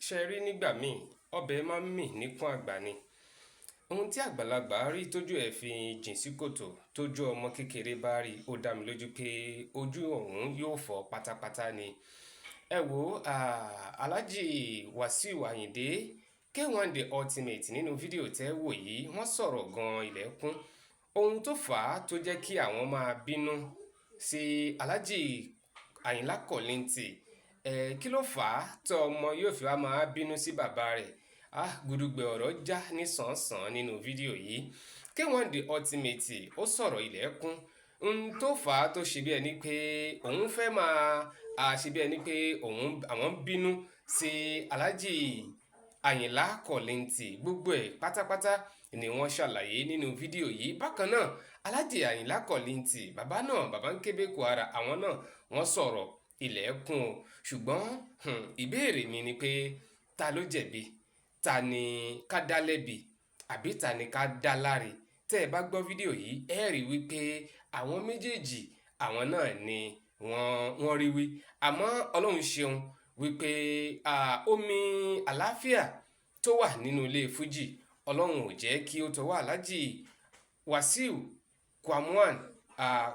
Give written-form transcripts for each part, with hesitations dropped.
Ṣe rí nígbà míì, ọbẹ̀ máa ń mì níkùn àgbà ni. Ohun tí àgbàlagbà rí tójú ẹ̀ fi jìn sí kòtò, tójú ọmọ kékeré bá rí, ó dá mi lójú pé ojú òun yóò fọ́ pátápátá ni. Ẹ wo Alhaji Wasiu Ayinde K1 The Ultimate, nínú fídíò tẹ́ wò yìí, wọ́n sọ̀rọ̀ gan-an ilẹ̀kùn. Ohun tó fà á tó jẹ́ kí àwọn máa bínú sí Alhaji Ayinla Kollington ẹ̀, kí ló fà á tó ọmọ yóò fi wá máa bínú sí bàbá rẹ̀? Ah, gudugbẹ̀ ọ̀rọ̀ já ní sàn-án nínú fídíò yìí. K1 The Ultimate, ó sọ̀rọ̀ ilẹ̀kùn. Ohun tó fà á tó ṣe bí ẹni pé òun fẹ́ máa ṣe bí ẹni pé òun àwọn ń bínú sí Alhaji Ayinla Kollington, gbogbo ẹ̀ pátápátá ni wọ́n ṣàlàyé nínú fídíò yìí. Bákan náà, Alhaji Ayinla Kollington, bàbá náà, bàbá ń kébé kwara, àwọn náà wọ́n sọ̀rọ̀ ilẹ̀kùn o. Ṣùgbọ́n ìbéèrè mi ni pé, ta ló jẹ̀bi? Ta ni ká dá lẹ́bi àbí ta ni ká dá láre? Tẹ́ ẹ bá gbọ́ fídíò yìí, ẹ rí wípé àwọn méjèèjì, àwọn náà ni wọ́n rí wí. Àmọ́ Ọlọ́run ṣeun wípé omi àlàáfíà tó wà nínú ilé Fuji, Ọlọ́run ò jẹ́ kí ó tọwọ́ Alhaji Wasiu Kwamwan,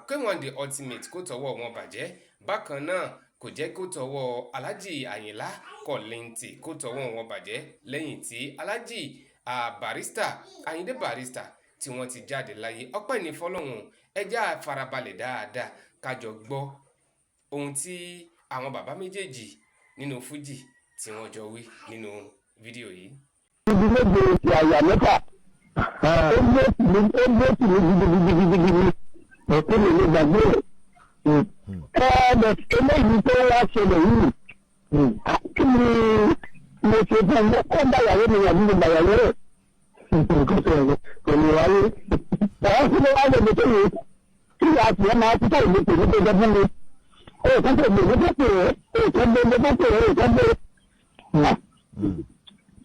K1 The Ultimate, kó tọwọ́ wọn bàjẹ́. Bákan náà, kò jẹ́ kó tọwọ́ Alhaji Ayinla Kollington kó tọwọ́ wọn bàjẹ́ lẹ́yìn tí Alhaji Barrister Ayinde Barrister tí wọ́n ti jáde láyé. Ọpẹ́ ní fọlọ́run. Ẹ jẹ́ á farabalẹ̀ dáadáa kájọ gbọ́ ohun tí àwọn bàbá méjèèjì nínú Fuji tí wọ́n jọ wí nínú fídíò yìí. Ibi méje ti àyà mẹ́fà, ó lé tì mí, ó lé tì mí gidigidigidigidi, òkú mi lè gbàgbé ẹ̀. Ẹ bẹ̀, eléyìí tó wá ṣẹlẹ̀ yìí, kí ni mo ṣe fún un? Kó báyàwó mi àbí mo bàyàwó rẹ̀? Nǹkan tó yẹ kò lè wáyé. Àwọn tí mo wá lè tó yẹ kí a sì máa tó ìlú pè ní tó jẹ fún mi. Ó kàn tó lè tó pè é, ó kàn tó lè tó pè é, ó kàn tó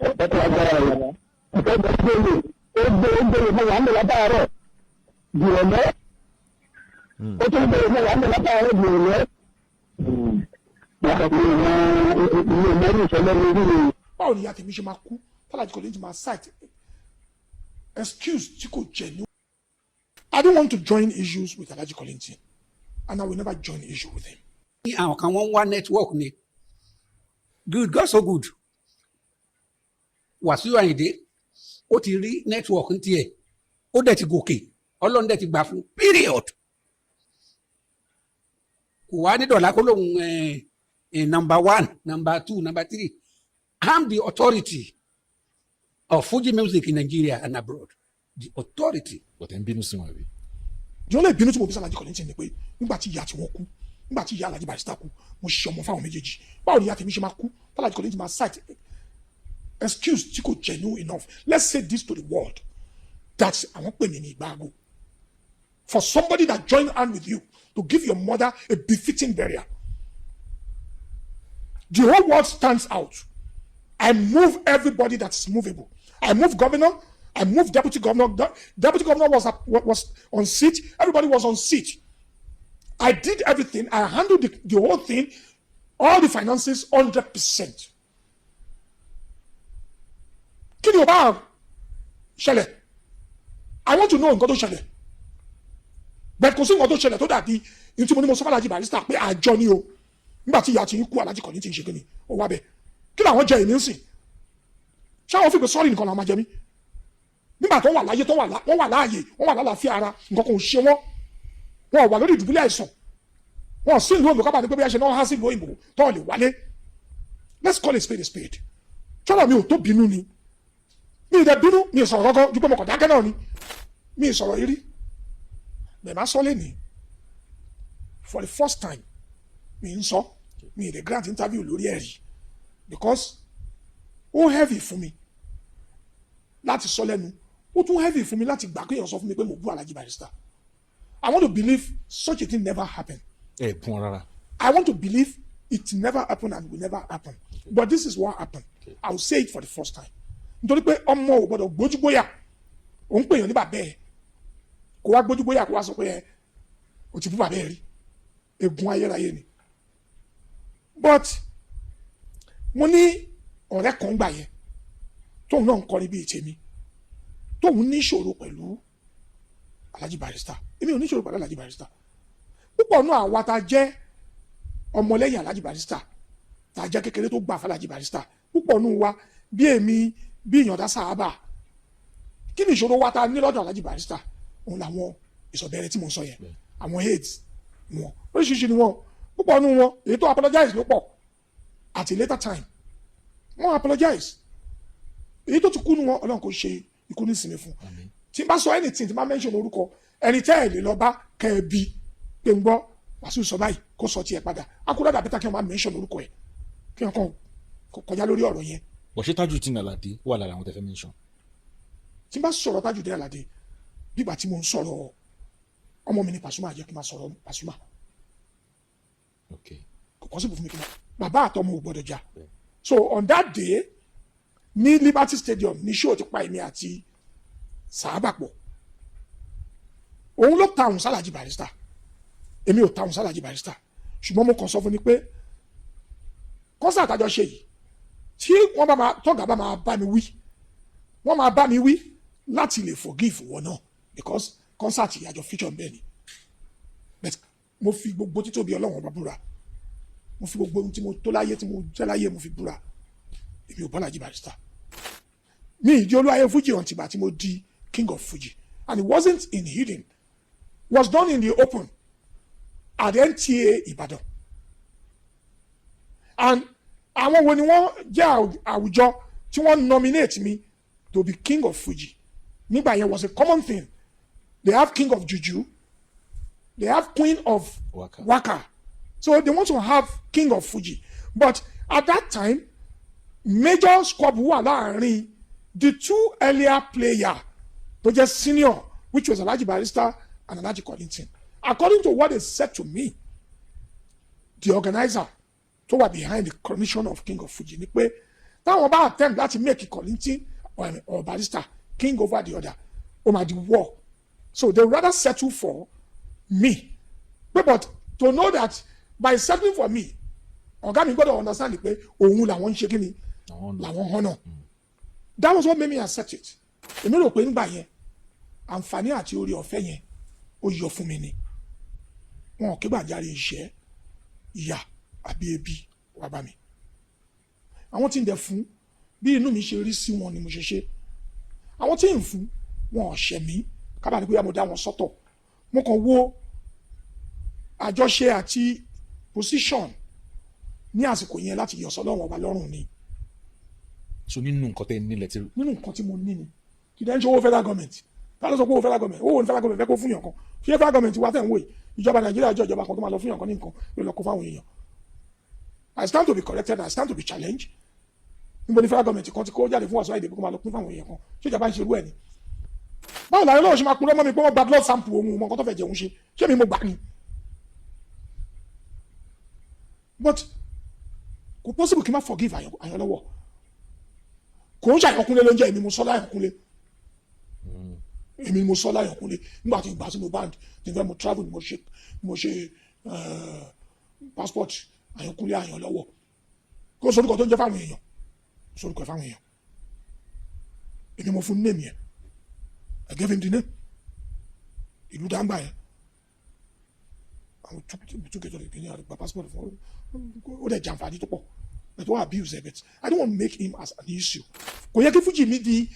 ẹ̀kọ́ agbára rẹ̀ ẹ̀kọ́ gbé ó gbé ó gbé fún wa ń bẹ̀ látàárọ̀ jùlọ, ó tún gbé fún wa ń bẹ̀ látàárọ̀ jùlọ. Ilé mẹ́rin ìṣẹ̀lẹ̀ ní orí mi. Báwo ni ìyá tèmi ṣe máa kú t'Alhaji Kollington máa cite excuse tí kò genuine? I don't want to join issues with Alhaji Kollington and I will never join issue with him. Àwọn kan, wọ́n ń wá network ni. Good God, so good. Wàsíù Àyìndé, ó ti rí network ní tiẹ̀, ó dẹ̀ ti gòkè, Ọlọ́run dẹ̀ ti gbà fún, period. Kò wá ní dọ̀là kó lóun number one, number two, number three. I'm the authority of Fuji music in Nigeria and abroad, the authority. But ẹ̀ ń bínú sí wọn, àbí? The only ìbínú tí mo bí sí Alhaji Kollington ni pé nígbà tí ìyá tí wọ́n kú, nígbà tí ìyá Alhaji Barrister kú, mo ṣe ọmọ fáwọn méjèèjì. Báwo ni ìyá tèmi ṣe máa kú t'Alhaji Kollington máa cite excuse tí kò genuine enough? Let's say this to the world that àwọn pè mí ní ìgbàgbọ́ for somebody that joined hand with you to give your mother a befitting burial. The whole world stands out. I move everybody that's movable. I move governor. I moved deputy governor. Deputy governor was on seat. Everybody was on seat. I did everything. I handled the whole thing, all the finances, 100%. Kí ni o bá ṣẹlẹ̀? I want to know nǹkan tó ṣẹlẹ̀. Bẹ́ẹ̀, kò sí nǹkan tó ṣẹlẹ̀ tó dàbí ní tí mo ní mo sọ fún Alhaji Barrister pé àjọ ni o. Nígbà tí ìyá ti ń kú, Alhaji Kollington ń ṣe kí ni? Ó wá bẹ̀. Kí làwọn jẹ èmi ń sìn? Ṣé àwọn fi pé sọ́ọ̀rì nìkan làwọn máa jẹ mí? Nígbà tó wà láyé, tó wà wọ́n wà láàyè, wọ́n wà lálàáfíà ara, nǹkan kan ò ṣe wọ́n, wọ́n wà lórí ìdùbúlẹ̀ àìsàn, wọ́n sí ìlú òyìnbó kábàá ní pé bí a ṣe náà há sí ìlú òyìnbó tó lè wálé. Let's call a spade a spade. Ṣọ́nà mi ò tó bínú ni, mi ì dẹ̀ bínú, mi ì sọ̀rọ̀ kankan ju pé mo kàn dákẹ́ náà ni. Mi ì sọ̀rọ̀ yìí rí bẹ́ẹ̀, má sọ lẹ́nìí for the first time. Mi ń sọ, mi ì dẹ̀ grant interview lórí ẹ̀rí because ó heavy fún mi láti sọ lẹ́nu. Ó tún heavy fún mi láti gbà kéèyàn sọ fún mi pé mo bú Alhaji Barrister. I want to believe such a thing never happened. Ẹ bún ọ rárá. I want to believe it never happened and will never happen, but this is what happened. I will say it for the first time nítorí pé ọmọ ò gbọdọ̀ gbójúgbóyà. Òun pèèyàn ní bàbá ẹ̀, kó wá gbójúgbóyà, kó wá sọ pé ẹ o ti bú bàbá ẹ rí. Egun ayérayé ni. But mo ní Ọ̀rẹ́ kan gbà yẹn tóun náà ń kọrin bíi tèmi, tóun ní ìṣòro pẹ̀lú Alhaji Barrister. Èmi ò ní ìṣòro pẹ̀lú Alhaji Barrister. Púpọ̀ náà àwa tá a jẹ́ ọmọlẹ́yìn Alhaji Barrister, tá a jẹ́ kékeré tó gbà fún Alhaji Barrister, púpọ̀ nù wa, bí èmi, bí Ìyàndá Sàábà, kí ni ìṣòro wa tá a ní lọ́dọ̀ Alhaji Barrister? Òun làwọn ìsọ̀bẹ̀rẹ̀ tí mo ń sọ yẹn, àwọn aides wọn oríṣiríṣi ni wọn. Púpọ̀ nù wọn, èyí tó apologize ló pọ̀. At a later time wọ́n apologize. Èyí tó ti kú nù wọn, Ọlọ́run kò ṣe ikú ní ìsinmi fún. Tí n bá sọ anything, tí n bá mention orúkọ ẹni tẹ́ ẹ̀ lè lọ bá kẹ́ ẹ bí pé ń gbọ́ Wàsíù sọ báyìí, kó sọ tiẹ̀ padà, akúrẹ́dà better kí wọ́n máa mention orúkọ ẹ̀, kí wọ́n kàn kọjá lórí ọ̀rọ̀ yẹn. Bọ̀ ṣé Tajudeen Alade wà lára àwọn tẹ́ fẹ́ mention? Tí n bá sọ̀rọ̀ Tajudeen Alade, bígbà tí mo ń sọ̀rọ̀ ọmọ mi ní Pasuma, jẹ́ kí n máa sọ̀rọ̀ Pasuma. Kò possible fún mi kí n máa, bàbá àtọmọ ò gbọdọ̀ jà. So on that day ní Liberty Stadium ní show ti pa èmi àti Sàábà pọ̀. Òun ló ta òun sálàjì Barrister, èmi ò ta òun sálàjì Barrister, ṣùgbọ́n mo kàn sọ fún ni pé concert àjọ ṣe yìí, tí wọ́n bá máa tọ́gà bá máa bá mi wí, wọ́n máa bá mi wí láti lè forgive wọn náà, because concert yìí, àjọ feature bẹ́ẹ̀ ni. But mo fi gbogbo títóbi Ọlọ́run Ọba búra, mo fi gbogbo ohun tí mo tó láyé, tí mo jẹ́ láyé, mo fi búra, èmi ò bá Alhaji Barrister mi ìdí olúwayé Fuji until tí mo di King of Fuji, and it wasn't in hidden, was done in the open at NTA Ìbàdàn. And àwọn wo ni wọ́n jẹ́ àwùjọ tí wọ́n nominate me to be King of Fuji nígbà yẹn? Was a common thing. They have King of Juju, they have Queen of Waka. Waka, so they want to have King of Fuji. But at that time, major squabble wà láàrin the two earlier player tó jẹ́ senior, which was Alhaji Barrister and Alhaji Kollington. According to what they said to me, the organizer tó wà behind the commission of King of Fuji, ni pé táwọn bá attempt láti make Kollington or Barrister king over the other, ó máa di war, so they rather settle for me. But to know that by settling for me, ọ̀gá mi gbọ́dọ̀ understand pé òun làwọn ń ṣe kí ni Àwọn ọ̀nà. làwọn honour. That was what made me accept it. Èmi rò pé nígbà yẹn, àǹfààní àti orí ọ̀fẹ́ yẹn ó yọ fún mi ni. Wọn ò ké gbàjarè ìṣẹ́, ìyà àbí ebi wá bá mi. Àwọn tí ń dẹ̀ fún, bí inú mi ṣe rí sí wọn ni mo ṣe ṣe. Àwọn tí ń fún wọn, ò ṣẹ̀ mí kábàá ní pé mo dá wọn sọ́tọ̀. Mo kàn wo àjọṣe àti position ní àsìkò yẹn láti yọ̀ sọ́lọ́run Ọba lọ́rùn ni. So nínú nǹkan tẹ́ ẹ nílẹ̀ tí Nínú nǹkan tí mo ní ni. Kì í dẹ́ ń ṣe owó federal government. Ta ló sọ pé owó federal government, owó ní federal government fẹ́ kó fún yàn kan? Ṣé federal government wa tẹ̀ ń wò yìí, ìjọba Nàìjíríà jẹ́ ìjọba kan tó máa lọ fún yàn kan ní nǹkan, yóò lọ kó fáwọn èèyàn? I stand to be corrected, I stand to be challenged. Níbo ni federal government kan ti kó jáde fún Wàsíù Àyìndé kó máa lọ pín fáwọn èèyàn kan? Ṣé ìjọba ń ṣerú ẹ̀ ni? Báwo làwọn olóòṣì máa purọ́ mọ́ mi pé wọ́n gba blood sample òun, mọ nǹkan tó fẹ́ jẹun ṣe? Ṣé mi mo gbà ni? But kò possible kí n má forgive Àyànlọ́wọ́. Kò ń ṣàyànkúnlé ló ń jẹ́. Èmi mo sọ láyànkúnlé, èmi mo sọ láyànkúnlé nígbà tí ìgbà sínú band tí n fẹ́ mo travel ni mo ṣe passport Àyànkúnlé Àyànlọ́wọ́. Kó sorúkọ tó ń jẹ́ fáwọn èèyàn, sorúkọ ẹ̀ fáwọn èèyàn. Èmi mo fún name yẹn. I gave him the name. Ìlú dáńgbà yẹn, àwọn túkẹ́ tó lè gbé ní àgbà passport fún ó dẹ̀ jàǹfààní tó pọ̀, but wọ́n abuse ẹ̀. But I don't want to make him as an issue. Kò yẹ kí Fuji mi di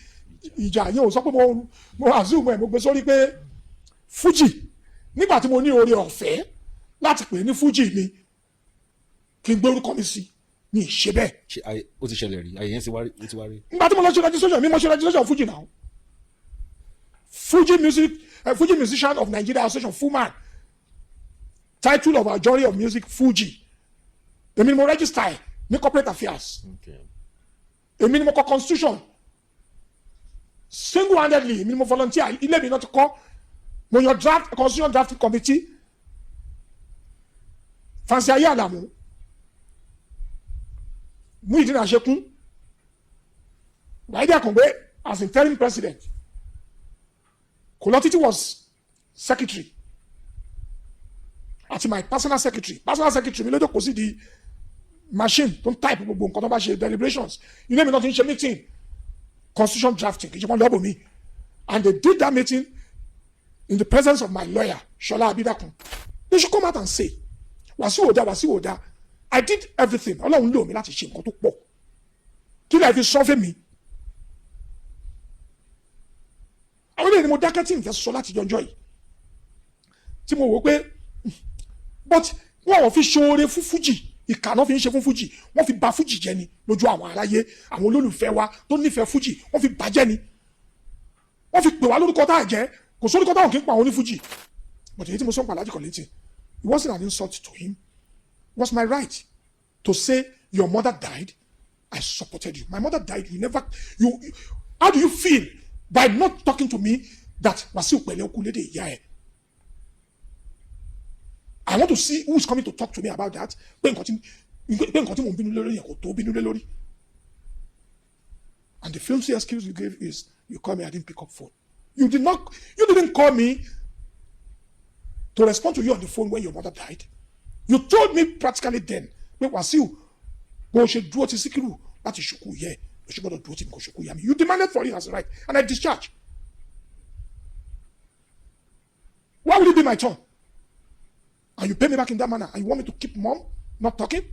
ìjà yẹn. Ò sọ pé mo assume ẹ̀, mo gbé sórí pé Fuji nígbà tí mo ní oore ọ̀fẹ́ láti pè ní Fuji mi, kí n gbé orúkọ mi sí ní ìṣe bẹ́ẹ̀. Ṣe ó ti ṣẹlẹ̀ rí? Ayé yẹn ti wá rí, ó ti wá rí. Nígbà tí mo lọ ṣe registration mi, mo ṣe registration Fuji now, Fuji music, Fuji Musician of Nigeria Association, FUMAN, title of our genre of music Fuji. Èmi ni mo register ẹ̀ ní corporate affairs. Èmi ni mo kọ constitution single handedly. Èmi ni mo volunteer, ilé mi náà ti kọ́. Mo yan draft constitution, drafting committee, Fancy Ayé Àlàmú, Muhyiddin Àṣekún, Wáídì Àkàngbé as interim president, Kòlọ́títì was secretary, àti my personal secretary. Personal secretary mi lójó kò sí di machine tó ń type gbogbo nǹkan tó bá ṣe, deliberations. Ilé mi náà ti ń ṣe meeting, constitution drafting, kì í ṣe wọn lọ́bù mi. And they did that meeting in the presence of my lawyer, Ṣọlá Abídàkùn. They should come out and say Wàsíù ò dá, Wàsíù ò dá. I did everything. Ọlọ́run lò mí láti ṣe nǹkan tó pọ̀. Kí lè fi sọ fún mi? Àwọn eléyìí ni mo dákẹ́ tí n fẹ́ sọ láti jọjọ́ yìí, tí mo wò pé, but wọn ò fi ṣoore fún fújì. Ìkà náà fi ń ṣe fún fújì. Wọ́n fi bà fújì jẹ́ ni lójú àwọn aráyé. Àwọn olólùfẹ́ wa tó nífẹ̀ẹ́ fújì, wọ́n fi bàjẹ́ ni. Wọ́n fi pè wá lórúkọ tá à jẹ́. Kò sórúkọ táwọn kì í pa àwọn onífújì. But èyí tí mo sọ ń pa Alhaji Kollington, it wasn't an insult to him. It was my right to say, "Your mother died, I supported you. My mother died, you never, you, how do you feel by not talking to me that Wasiu, pẹ̀lẹ́, okú lédè ìyá ẹ̀?" I want to see who is coming to talk to me about that, pé nǹkan tí mò ń bínú lórí yẹn kò tó bínú lé lórí. And the flimsy excuse you gave is, "You call me, I didn't pick up phone." You did not, you didn't call me to respond to you on the phone when your mother died. You told me practically then pé Wasiu, bó o ṣe dúró ti Síkírù láti ṣòkú yẹ, o ṣe gbọ́dọ̀ dúró tí mi kò ṣòkú yá mi. You demanded for it as a right and I discharge. Why would it be my turn and you pay me back in that manner and you want me to keep mum, not talking?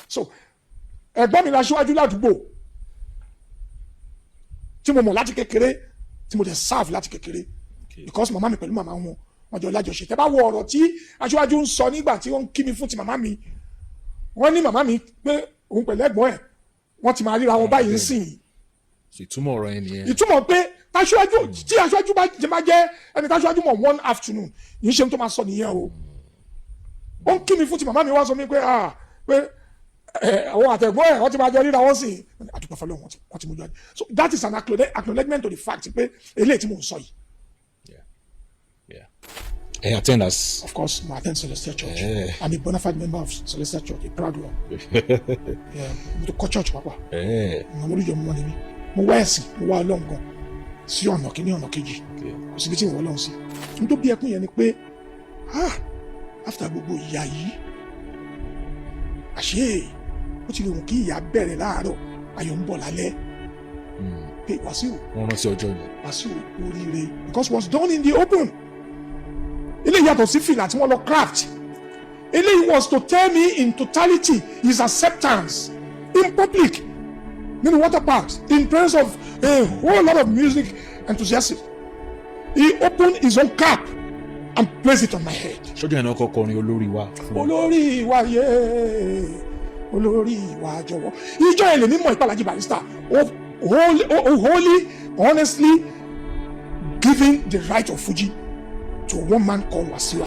So ẹ̀gbọ́n mi la ṣíwájú ládùúgbò tí mo mọ̀ láti kékeré, tí mo dẹ̀ serve láti kékeré, because màmá mi pẹ̀lú màmá wọn, wọn jọ lájọṣe. Tẹ́ bá wo ọ̀rọ̀ tí aṣíwájú ń sọ nígbà tí wọ́n ń kí mi fún ti màmá mi, wọ́n ní màmá mi pé òun pẹ̀lú ẹ̀gbọ́n ẹ̀, wọ́n ti máa ríra wọn báyìí ń sìn yìí. So ìtumọ̀ ọ̀rọ̀ yẹn nìyẹn. Ìtumọ̀ pé táṣíwájú, tí aṣíwájú bá jẹ máa jẹ́ ẹni táṣíwájú mọ̀ one afternoon yìí, ṣe tó máa sọ nìyẹn o. Ó ń kí mi fún ti màmá mi, wá sọ mi pé, ah, pé ẹ àwọn àtẹ̀gbọ́n ẹ̀, wọ́n ti máa jọ ríra wọ́n sì àdúgbò fọlọ́ wọ́n ti mú jọ. So that is an acknowledgement to the fact pé eléyìí tí mò ń sọ yìí. Yeah. Ẹ attend as. Of course, mo attend Celestial Church. I'm a bona fide member of Celestial Church, a proud one. Yeah, mo ti kọ́ church pàápàá. Mo lórí ìjọ mímọ́ ni mí. Mo wá ẹ̀sìn, mo wá Ọlọ́run gan sí ọ̀nà kìíní, ọ̀nà kejì. Kò síbi tí ìwọ Ọlọ́run sí. N tó bí ẹkún yẹn ni pé, ah, after gbogbo ìyà yìí, àṣé ó ti lè wù kí ìyà bẹ̀rẹ̀ láàárọ̀, ayọ̀ ń bọ̀ lálẹ́. Pé Wàsíù, Wọ́n rántí ọjọ́ yẹn. Wàsíù, oríire, because it was done in the open. Eléyìí yàtọ̀ sí fìlà tí wọ́n lọ craft. Eléyìí was to tell me in totality his acceptance in public, nínú water parks, in presence of a whole lot of music enthusiasts. He opened his own cap and placed it on my head. Ṣọ́jọ́ yẹn náà kọ́ kọrin olórí wa fún. Olórí wa yé, olórí wa jọ̀wọ́. Ìjọ yẹn lè mímọ̀ ìpàlàjì Barrister wholly, honestly giving the right of Fuji to one man called Wasiu.